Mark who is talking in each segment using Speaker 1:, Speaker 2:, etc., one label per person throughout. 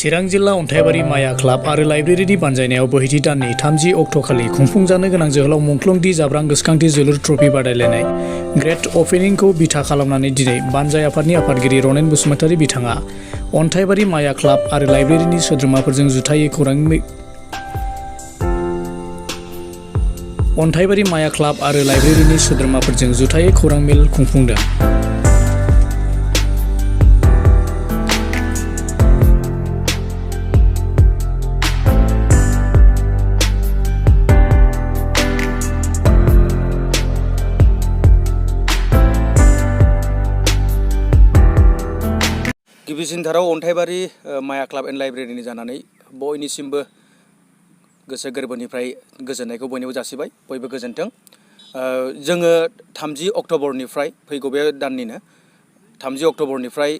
Speaker 1: चिरां जिल्ला अन्थाइबारि माया क्लाब आरो लाइब्रेरिनि बानजायनायाव बोहैथि दाननि 30 अक्ट'खालि खुंफुंजानो गोनां जोहोलाव मुंख्लं दि जाब्रां गोसोखांथि जोलुर ट्रफी बादायलायनाय ग्रेट अपेनिंखौ बिथा खालामनानै दिनै बानजाय आफादनि आफादगिरि रनेन बसुमतारी बिथाङा अन्थाइबारि माया क्लाब आरो लाइब्रेरिनि सोद्रोमाफोरजों जुथायै खौरां मेल खुंफुंदों।
Speaker 2: गिबिसिनथाराव अन्थाइबारि माया क्लाब एन्ड लाइब्रेरिनि जानानै बयनिसिमबो गोसो गोरबोनिफ्राय गोजोननायखौ बयनोबो जासिबाय, बयबो गोजोनथों। जोङो 30 अक्ट'बरनिफ्राय फैगौ बे दाननिनो 30 अक्ट'बरनिफ्राय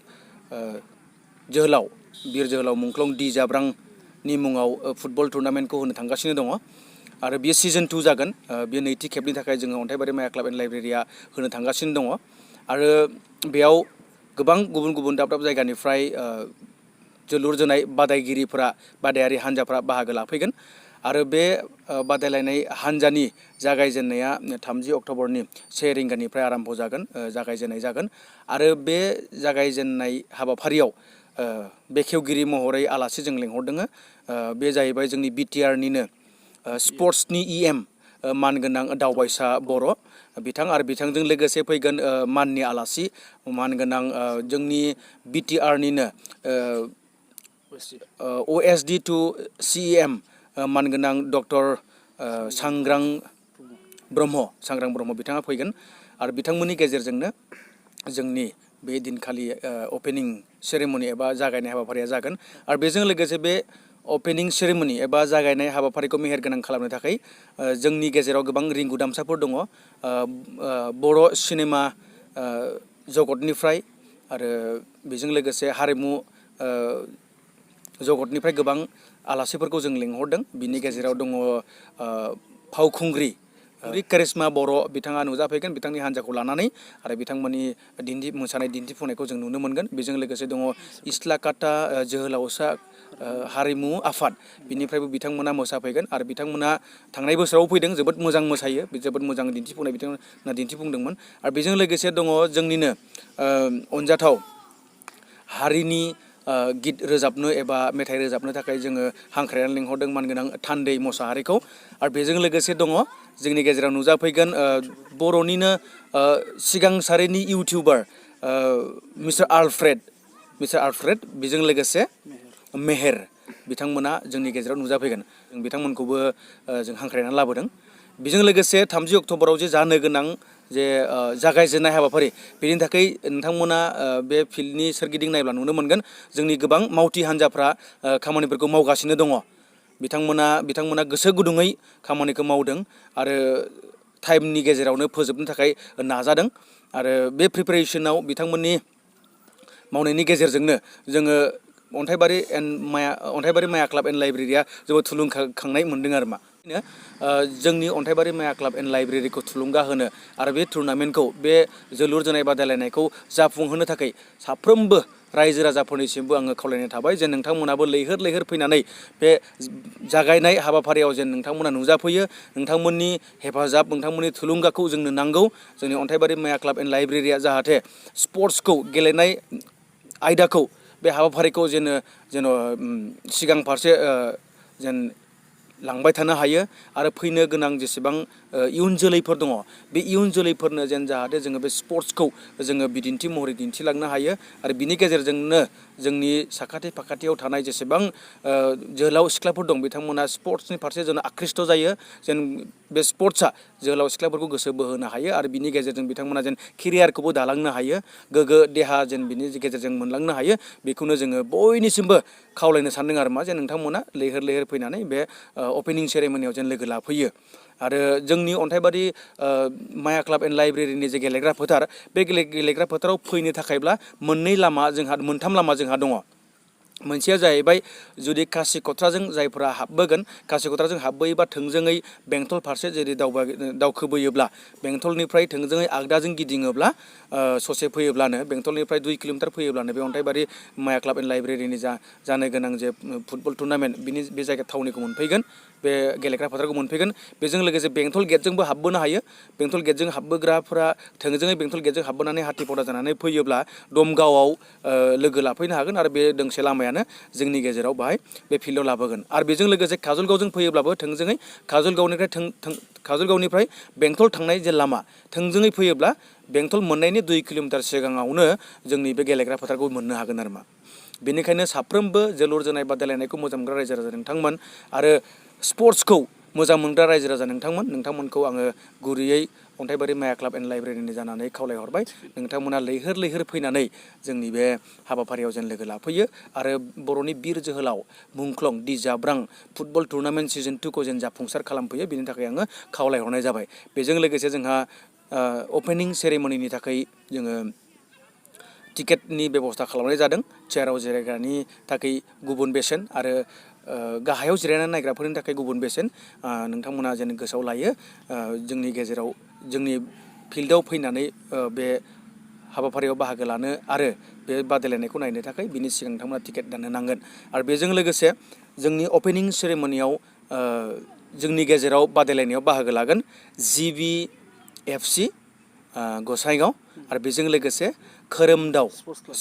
Speaker 2: बिर जोहोलाव मुंख्लं दि जाब्रांनि मुङाव फुटबल टुर्नामेन्टखौ होनो थांगासिनो दङ आरो बेयो सिजन 2 जागोन। बे नैथि खेबनि थाखाय जोङो अन्थाइबारि माया क्लाब एन्ड लाइब्रेरिया होनो थांगासिनो दङ आरो बेयाव गोबां गुबुन गुबुन दाब दाब जायगानिफ्राय जोलुर जोनाय बादायारि हान्जाफ्रा बाहागो लाफैगोन आरो बे बादायलायनाय हान्जानि जागायजेननाया 30 अक्ट'बरनि 1 रिंगानिफ्राय आराम्भ जागायजेननाय जागोन आरो बे जागायजेननाय हाबाफारियाव बेखेवगिरि महरै आलासि जों लेंहरदों। बे जाहैबाय जोंनि बिटिआरनिनो स्पर्ट्सनि EM मानगोनां दावबायसा बर' बिथां आरो बिथांजों लोगोसे फैगोन माननि आलासि मानगोनां जोंनि बिटिआरनिनो OSD टु CEM मानगोनां डक्टर सांग्रां ब्रह्म बिथाङा फैगोन आरो बिथांमोननि गेजेरजोंनो जोंनि बे दिनखालि अपेनिं सेरेमनि एबा जागायनाय हाबाफारिया जागोन आरो बेजों लोगोसे बे अपेनिं सेरेमनि एबा जागायनाय हाबाफारिखौ मेहेरगोनां खालामनो थाखाय जोंनि गेजेराव गोबां रिंगुदामसाफोर दङ। बर' सिनेमा जगतनिफ्राय आरो बेजों लोगोसे हारिमु जगतनिफ्राय गोबां आलासिफोरखौ जों लिंहरदों। बिनि गेजेराव दङ फावखुंग्रि करिश्मा बर' बिथाङा नुजाफैगोन बिथांनि हान्जाखौ लानानै आरो बिथांमोननि मोसानाय दिन्थिफुंनायखौ जों नुनो मोनगोन। बेजों लोगोसे दङ इस्लाकाटा जोहोलावसा हारिमु आफाद बिनिफ्रायबो बिथांमोना मोसाफैगोन आरो बिथांमोना थांनाय बोसोराव फैदों, जोबोद मोजां मोसायो, जोबोद मोजां दिन्थिफुंनाय बिथांमोना दिन्थिफुंदोंमोन आरो बेजों लोगोसे दङ जोंनिनो अनजाथाव हारिनि गित रोजाबनो एबा मेथाइ रोजाबनो थाखाय जोङो हांख्रायनानै लिंहरदों मानगोनां थान्दै मोसाहारिखौ आरो बेजों लोगोसे दङ जोंनि गेजेराव नुजाफैगोन बर'निनो सिगां सारिनि इउटिउबार मिस्टार आलफ्रेड बेजों लोगोसे मेहेर बिथांमोना जोंनि गेजेराव नुजाफैगोन। जों बिथांमोनखौबो जों हांख्रायनानै लाबोदों। बेजों लोगोसे 30 अक्ट'बराव जे जानो गोनां जे जागायजेननाय हाबाफारि बेनि थाखाय नोंथांमोना बे फिल्डनि सोरगिदिं नायब्ला नुनो मोनगोन जोंनि गोबां मावथि हान्जाफ्रा खामानिफोरखौ मावगासिनो दङ। बिथांमोना गोसो गुदुङै खामानिखौ मावदों आरो टाइमनि गेजेरावनो फोजोबनो थाखाय नाजादों आरो बे प्रिपेरेसनाव बिथांमोननि मावनायनि गेजेरजोंनो जोङो अन्थाइबारि माया क्लाब एन्ड लाइब्रेरिया जोबोद थुलुंगाखांनाय मोनदों आरो जोंनि अन्थाइबारि माया क्लाब एन्ड लाइब्रेरिखौ थुलुंगा होनो आरो बे टुर्नामेन्टखौ बे जोलुर जोनाय बादायलायनायखौ जाफुंहोनो थाखाय साफ्रोमबो रायजो राजाफोरनिसिमबो आङो खावलायनाय थाबाय जे नोंथांमोनाबो लैहोर फैनानै बे जागायनाय हाबाफारियाव जेन नोंथांमोना नुजाफैयो। नोंथांमोननि हेफाजाब, नोंथांमोननि थुलुंगाखौ जोंनो नांगौ। जोंनि अन्थाइबारि माया क्लाब एन्ड लाइब्रेरिया जाहाथे स्पर्ट्सखौ गेलेनाय आयदाखौ बे हाबाफारिखौ जेन सिगां फारसे जेन लांबाय थानो हायो आरो फैनो गोनां जेसेबां इयुन जोलैफोर दङ बे इयुन जोलैफोरनो जेन जाहाथे जोङो बे स्पर्ट्सखौ जोङो बिदिन्थि महरै दिन्थिलांनो हायो आरो बिनि गेजेरजोंनो जोंनि साखाथि फाखाथियाव थानाय जेसेबां जोहोलाव सिख्लाफोर दं बिथांमोना स्पर्ट्सनि फारसे जेन आकृष्ट जायो, जेन बे स्पर्ट्सआ जोहोलाव सिख्लाफोरखौ गोसो बोहोनो हायो आरो बिनि गेजेरजों बिथांमोना जेन केरियारखौबो दालांनो हायो, गोग्गो देहा जेन बिनि गेजेरजों मोनलांनो हायो। बेखौनो जोङो बयनिसिमबो खावलायनो सानदों आरो जे नोंथांमोना लैहोर फैनानै बे अपेनिं सेरेमनियाव जेन लोगो लाफैयो आरो जोंनि अन्थाइबारि माया क्लाब एन्ड लाइब्रेरिनि जे गेलेग्रा फोथार बे गेलेग्रा फोथाराव फैनो थाखायब्ला मोनथाम लामा जोंहा दङ। मोनसेया जाहैबाय जुदि कासिक'त्राजों जायफोरा हाबबोगोन कासिक'त्राजों हाबबोयोबा थोंजोङै बेंटल फारसे जेरै दावखोबोयोब्ला बेंटलनिफ्राय थोंजोङै आगदाजों गिदिङोब्ला ससे फैयोब्लानो बेंटलनिफ्राय 2 किल'मिटार फैयोब्लानो बे अन्थाइबारि माया क्लाब एन्ड लाइब्रेरिनि जानो गोनां जे फुटबल टुर्नामेन्ट बिनि बे जायगा थावनिखौ मोनफैगोन बे गेलेग्रा फोथारखौ मोनफैगोन बेजों लोगोसे बेंटल गेटजोंबो हाबबोनो हायो बेंटल गेटजों हाबबोग्राफोरा थोंजोङै बेंटल गेटजों हाबबोनानै हाथिपटा जानानै फैयोब्ला दमगावआव लोगो लाफैनो हागोन आरो बे दोंसे लामायानो जोंनि गेजेराव बाहाय बे फिल्डआव लाबोगोन आरो बेजों लोगोसे काजलगावजों फैयोब्लाबो थोंजोङै काजलगावनिफ्राय बेंटल थांनाय जे लामा थोंजोङै फैयोब्ला बेंटल मोननायनि 2 किल'मिटार सिगाङावनो जोंनि बे गेलेग्रा फोथारखौ मोननो हागोन आरो मा बेनिखायनो साफ्रोमबो जोलुर जोनाय बादायलायनायखौ मोजां मोनग्रा रायजो राजा नोंथांमोन आरो स्पर्ट्सखौ मोजां मोनग्रा रायजो राजा नोंथांमोनखौ आङो गुरैयै अन्थाइबारि माया क्लाब एन्ड लाइब्रेरिनि जानानै खावलायहरबाय नोंथांमोना लैहोर फैनानै जोंनि बे हाबाफारियाव जेन लोगो लाफैयो आरो बर'नि बिर जोहोलाव मुंख्लं दि जाब्रां फुटबल टुर्नामेन्ट सिजन 2 खौ जेन जाफुंसार खालामफैयो बेनि थाखाय आङो खावलायहरनाय जाबाय बेजों लोगोसे जोंहा अपेनिं सेरेमनिनि थाखाय जोङो टिकेटनि बेबस्था खालामनाय जादों चेयाराव जिरायग्रानि थाखाय गुबुन बेसेन आरो गाहायाव जिरायनानै नायग्राफोरनि थाखाय गुबुन बेसेन नोंथांमोना जेन गोसोआव लायो जोंनि गेजेराव जोंनि फिल्डआव फैनानै बे हाबाफारियाव बाहागो लानो आरो बे बादायलायनायखौ नायनो थाखाय बिनि सिगां नोंथांमोना टिकेट दाननो नांगोन आरो बेजों लोगोसे जोंनि अपेनिं सेरेमनियाव जोंनि गेजेराव बादायलायनायाव बाहागो लागोन GBFC गसाइगाव आरो बेजों लोगोसे खोरोमदाव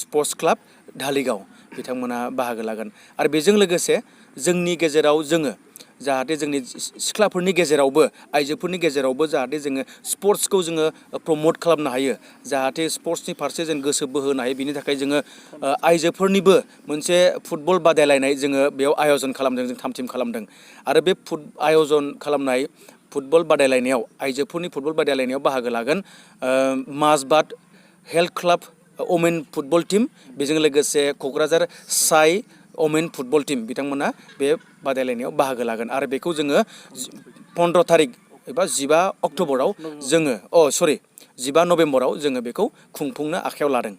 Speaker 2: स्पर्ट्स क्लाब धालिगाव बिथांमोना बाहागो लागोन आरो बेजों लोगोसे जोंनि गेजेराव जोङो जाहाथे जोंनि सिख्लाफोरनि गेजेरावबो आइजोफोरनि गेजेरावबो जाहाथे जोङो स्पर्ट्सखौ जोङो प्रमोट खालामनो हायो जाहाथे स्पर्ट्सनि फारसे जों गोसो बोहोनो हायो बिनि थाखाय जोङो आइजोफोरनिबो मोनसे फुटबल बादायलायनाय जोङो बेयाव आयजन खालामदों जों थाम थिम खालामदों आरो बे आयजन खालामनाय फुटबल बादायलायनायाव आइजोफोरनि फुटबल बादायलायनायाव बाहागो लागोन माजबाद health club women football team बेजों लोगोसे क'क्राझार साइ वमेन फुटबल टीम बिथांमोना बे बादायलायनायाव बाहागो लागोन आरो बेखौ जोङो 15 तारिख एबा 15 अक्ट'बराव जोङो 15 नभेम्बराव जोङो बेखौ खुंफुंनो आखायाव लादों।